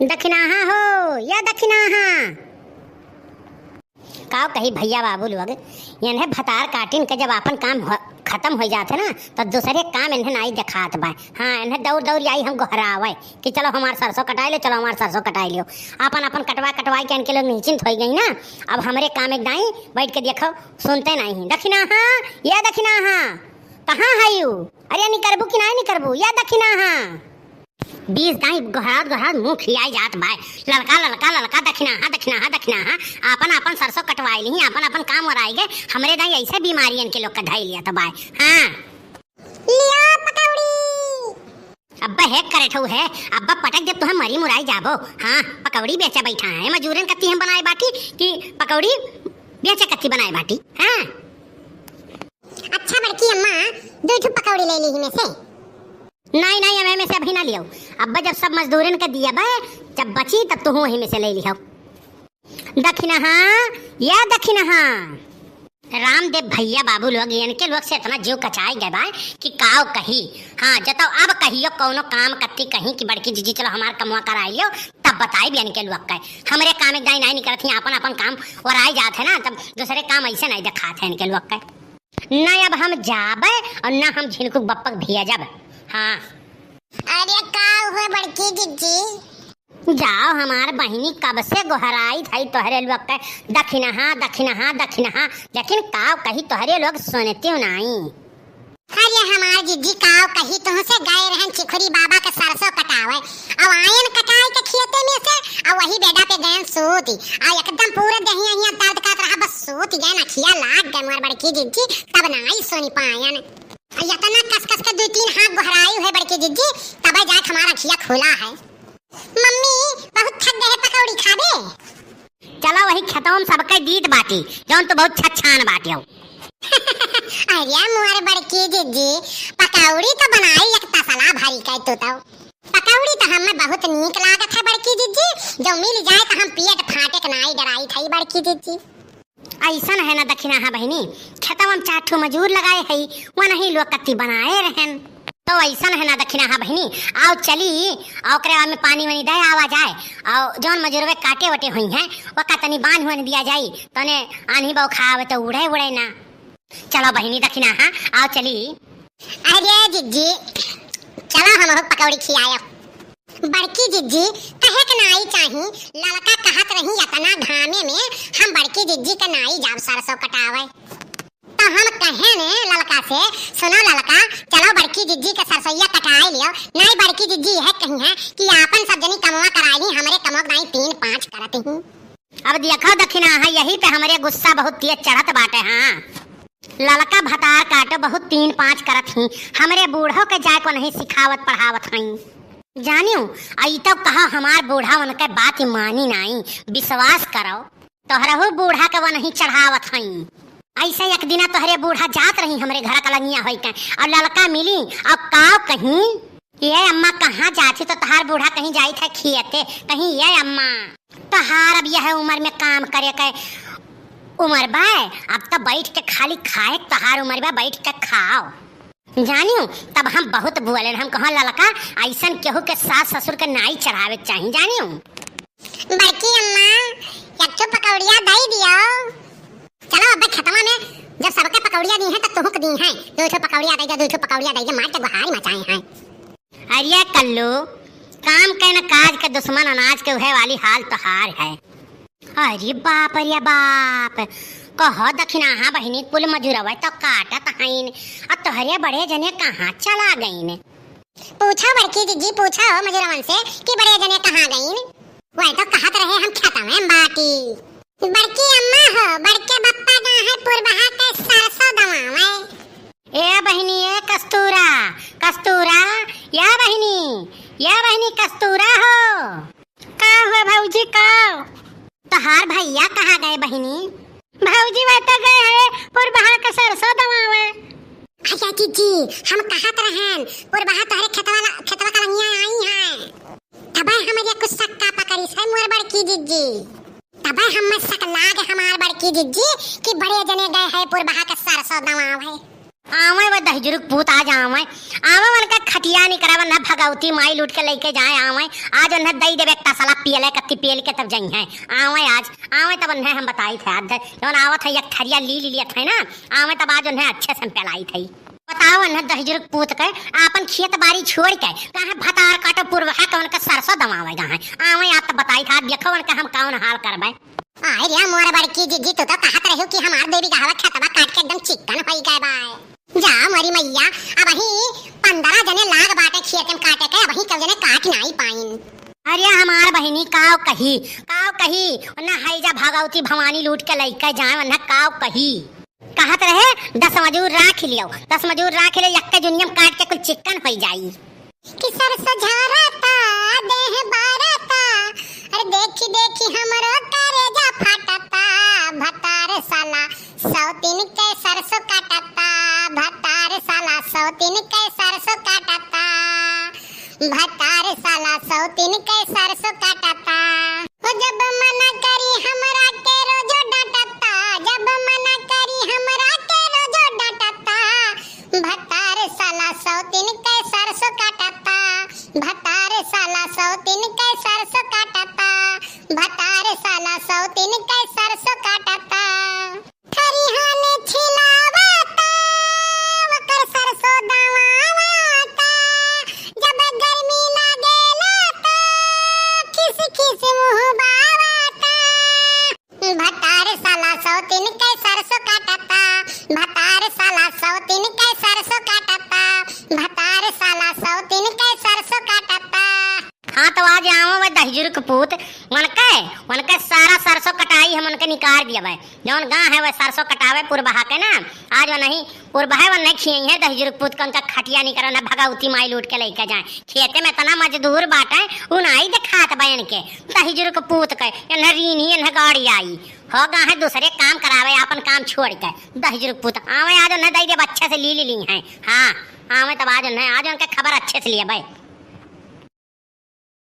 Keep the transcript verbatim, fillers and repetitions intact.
दखिनाहा हो, या दखिनाहा। काव कही भइया बाबू लोग, एन्हे भतार काटिन के जब आपन काम हो, खतम होइ जात है ना, तो दूसरे काम एन्हे नाई देखात बा। हाँ, एन्हे दौड़ दौड़ आई हम गोहरावे कि चलो हमार सरसों कटाइ लेव, चलो हमार सरसों कटाइ लेव। आपन आपन कटवा कटवाइ के एनके लोग निश्चिंत होइ गई ना। अब हमरे काम एक दाई बैठ के देखो, सुनते नाई हैं। दखिनाहा, या दखिनाहा, कहाँ है यू? अरे निकरबू कि नाई निकरबू, या दखिनाहा। बीस दाई गोहरात गोहरात मुँह खियाइ जात बाय। ललका, ललका, ललका, दखिनाहा, दखिनाहा, दखिनाहा। आपन, आपन सरसों कटवाइ लिहीं, आपन, आपन काम ओराइ गए। हमरे दाई ऐसे बीमारी एनके लोग के धइ लिया त बाय। हाँ। लिया पकौड़ी। अब्बा है करे ठऊ है, अब्बा पटक देब तुहे मरी मुराई जाबो। हाँ, पकौड़ी बेचे बैठा है, मजूरन कत्ती हम बनाए बाटी कि पकौड़ी बेचे कत्ती बनाए बाटी। हाँ। अच्छा बड़की अम्मा, दुइ ठो पकौड़ी लइ ली ही में से। नाई, नाई, अब एमे से अभी ना लियो। अब्बा जब सब मजदूरन के दिया बा, जब बची तब तुहू वही में से लइ लिहो। दखिनहा, या दखिनहा। रामदेव भइया बाबू लोग, एनके लोग से एतना जिउ कचाइ गए बा कि काव कही। हाँ, जतौ अब कहियो कौनो काम कत्ती कहीं कि बड़की जिज्जी चलो हमार कमवा कराइ लियो, तब बताइब एनके लोग के। हमरे काम एक दाई नाई निकरत ही, आपन आपन काम ओराइ जात है ना, तब दूसरे काम ऐसे नाई देखात है एनके लोग के। ना अब हम जाबे और ना हम झिनकू बप्पक भेजब। हाँ। अरे का हुआ बड़की जिज्जी? जाओ हमार बहिनी, कब से गोहराइत हई तोहरे लोग के दखिनहा, दखिनहा, दखिनहा, लेकिन का कही तोहरे लोग सुनते नाई। अरे हमार जिज्जी का कही तुहसे गए रहन चिखुरी बाबा के सरसों कटावे, अब आयन कटाए के खेते में से, अब वही बेडा पे गयन सूती, आ एकदम पूरा देहिया हिया दर्द करत रहा, बस सूत गयन, अखिया लाग गए मोर बड़की जिज्जी, तब नाई सुनी पायन। आ एतना कस कस के दुइ तीन हाथ गोहराई है बड़की जिज्जी, तबे जाके हमार अखिया खुला है। मम्मी, बहुत थक गए, पकौड़ी खाबे? चलो वही खेतवा में सबके दीत बाटी, जौन तो बहुत छछान बाटी हो। अरे मोर बड़की जिज्जी, पकौड़ी तो बनाई एक तसला भरी के तू तो। पकौड़ी तो हमें बहुत नीक लागत है बड़की जिज्जी, जो मिल जाए तो हम पेट फाटे के नाई डराई थई बड़की जिज्जी। ऐसन है ना दखिनहा बहिनी, खेतवा में चार ठो मजूर लगाए हई, वनही लोग कत्ती बनाए रहन। तो ऐसन है ना दखिनहा बहिनी, आओ चली, आ ओकरे बाद में पानी वानी दे आवा जाए, आओ जौन मजूरवे काटे वटे हुई हैं, ओका तनी बांध वान दिया जाई, तने आन्ही बौखा आवे तो उड़े उड़े ना। चलो बहिनी दखिनहा, आओ चली। अरे जिज्जी, चलो हम पकौड़ी खियाए। बड़की जिज्जी, कहे के नाई चाही, ललका कहत रही, "एतना घामे में हम बड़की जिज्जी के नाई जाब सरसों कटावे।" तो हम कहे ने ललका से, "सुनो ललका, चलो बड़की जिज्जी के सरसोइया कटाए लियो।" नाई बड़की जिज्जी यह कही है कि आपन सब जनी कमवा कराई ली, हमरे कमवा के नाई तीन पाँच करत ही। अब देखो दखिनहा, यही पे हमरे गुस्सा बहुत तेज चढ़त बाटे। हाँ, ललका भतार काटो बहुत तीन पाँच करत ही, हमरे बूढ़ो के जाए को नहीं सिखावत पढ़ावत हई। जानियो, आई तो कहा हमार बूढ़ा उनके बात मानी नाई, विश्वास करो, तोहरहु बूढ़ा के वनही चढ़ावत हई। ऐसे एक दिना तोहरे बूढ़ा जात रही हमरे घर का लंगिया होई के, और ललका मिली, और काव कहीं, "ये अम्मा कहाँ जात ही?" तो तोहार बूढ़ा कहीं जाइत है खियते, कहीं, "ये अम्मा, तोहार अब यह उम्र में काम करे के उम्र बा, अब तो बैठ के खाली खाए के तोहार उम्र बा, बैठ के खाओ।" जानियो, तब हम बहुत बोलेन, हम कहा, "ललका, ऐसन केहू के सास ससुर के नाई चढ़ावे के चाही," जानियो। बड़की अम्मा, एक ठो पकौड़िया दई दियो। चलो, अब खेतवा में जब सबके पकौड़िया दी हैं, तो तुहू के दी हैं। दो ठो पकौड़िया दई जा, दो ठो पकौड़िया दई जा, मार के गुहारी मचाए हैं। अरे कल्लू, काम के न काज के दुश्मन अनाज के, उहे वाली हाल तोहार है। अरे बाप रे बाप, कहो दखिनहा बहिनी, कुल मजूरवे तो काटत हईन, आ तोहरे बड़े जने कहाँ चला गईन? पूछो बड़की जिज्जी, पूछो मजूरवन से कि बड़े जने कहाँ गईन? वही तो कहत रहे हम खेतवे में बाटी। बड़की अम्मा हो, बड़के बप्पा गा है पुरबहा के सरसों दवावे। ए बहिनी, ए कस्तूरा, कस्तूरा, या बहिनी, या बहिनी कस्तूरा हो। का हुआ भौजी, का? तोहार भैया कहाँ गए बहिनी? भौजी, वह तो गए हैं पुरबहा के सरसों दवावे। अच्छा जिज्जी, हम कहत रहन, पुरबहा तोहरे खेतवा ला-, खेतवा का लंगिया आई हैं। तबे हमरे कुछ सक्का पकड़िस है मोर बड़की जिज्जी। तबे हमें शक लाग हमार बड़की जिज्जी कि बड़े जने गए हैं पुरबहा के सरसों दवावे। आवै वै दहिजुरुक पूत, आज आवै। आवै उनका खटिया निकरावै, उन्हें भगवती माई लूट के लइके जाए, आवै। आज उन्हें दइ देबे एक तसला पियले, कत्ती पियल के तब जइहैं। आवै आज, आवै तब उन्हें हम बताइत है। आज जौन आवत है एक थरिया ली, ली लियत है ना, आवै तब आज उन्हें अच्छे से हम पिलाइत है। बताओ उन्हें दहिजुरुक पूत के, आपन खेत बारी छोड़ के, काहे भतार काटो पुरवहा के उनके सरसों दवावै गा है। आवै आज तब बताइत है, आज देखो उनके हम कौन हाल करबै। आय रे मोर बड़की जिज्जी, तू तो कहत रह्यू कि हमार दू बीघा खेतवा काट के एकदम चिक्कन होई गए बा। जा मोरी मैया, अबहीं पन्द्रह जने लाग बाटे खेत में काटे के, अबहीं केहू जने काट नाई पाइन। अरे हमार बहिनी, काव कही, काव कही, ना है जा भगवती भवानी लूट के लइके जाए, वरना काव कही। कहत रहे, "दस मजूर राख लियो, दस मजूर राख लियो, यक्के जुनियम काट के कुल चिक्कन होई जाई।" कि सरसों झरता, देह बारता, अरे देखी देखी हमरो करेजा फाटता। भतार साला सौतीन के सरसों काटता, भतार साला सौतीन के सरसों काटता, भतार साला सौतीन के सरसों काटता। हो जब मना करी हमरा के रोजो डांटता, जब मना करी हमरा के रोजो डांटता। भतार साला सौतीन के सरसों काटता, भतार साला सौतीन के सरसों काटता, भतार साला सौतीन के सरसों काटता। खरिहाने छिलावता, ओकर सरसों दवावता। जब गर्मी लागेला त खिस खिस मुँह बावता। भतार साला सौतीन के सरसों काटता, भतार साला सौतीन के सरसों काटता, भतार साला सौतीन के सरसों काटता। हाँ, तो आज आवै वै दहिजुरुक पूत, वनके, वनके सारा सरसों कटाई हम वनके निकार दिया वै। जौन गा है वै सरसों कटावै पुरबहा के ना, आज वनहीं पुरबहै वनहीं खियइहैं दहिजुरुक पूत के, उनका खटिया निकरावै, भगवती माई लूट के लइके जाए। खेते में इतना मजदूर बाटे, उ नाई देखात बा इनके। दहिजुरुक पूत के, इन्हें रीन्ही, इन्हें गाड़ी आई। हो गा है दूसरे काम करावै, आपन काम छोड़ के। दहिजुरुक पूत, आवै आज उन्हें दइ देब अच्छे से ली, ली लिहैं। हाँ, आवै तब आज उन्हें, आज उनके खबर अच्छे से लिया भाई।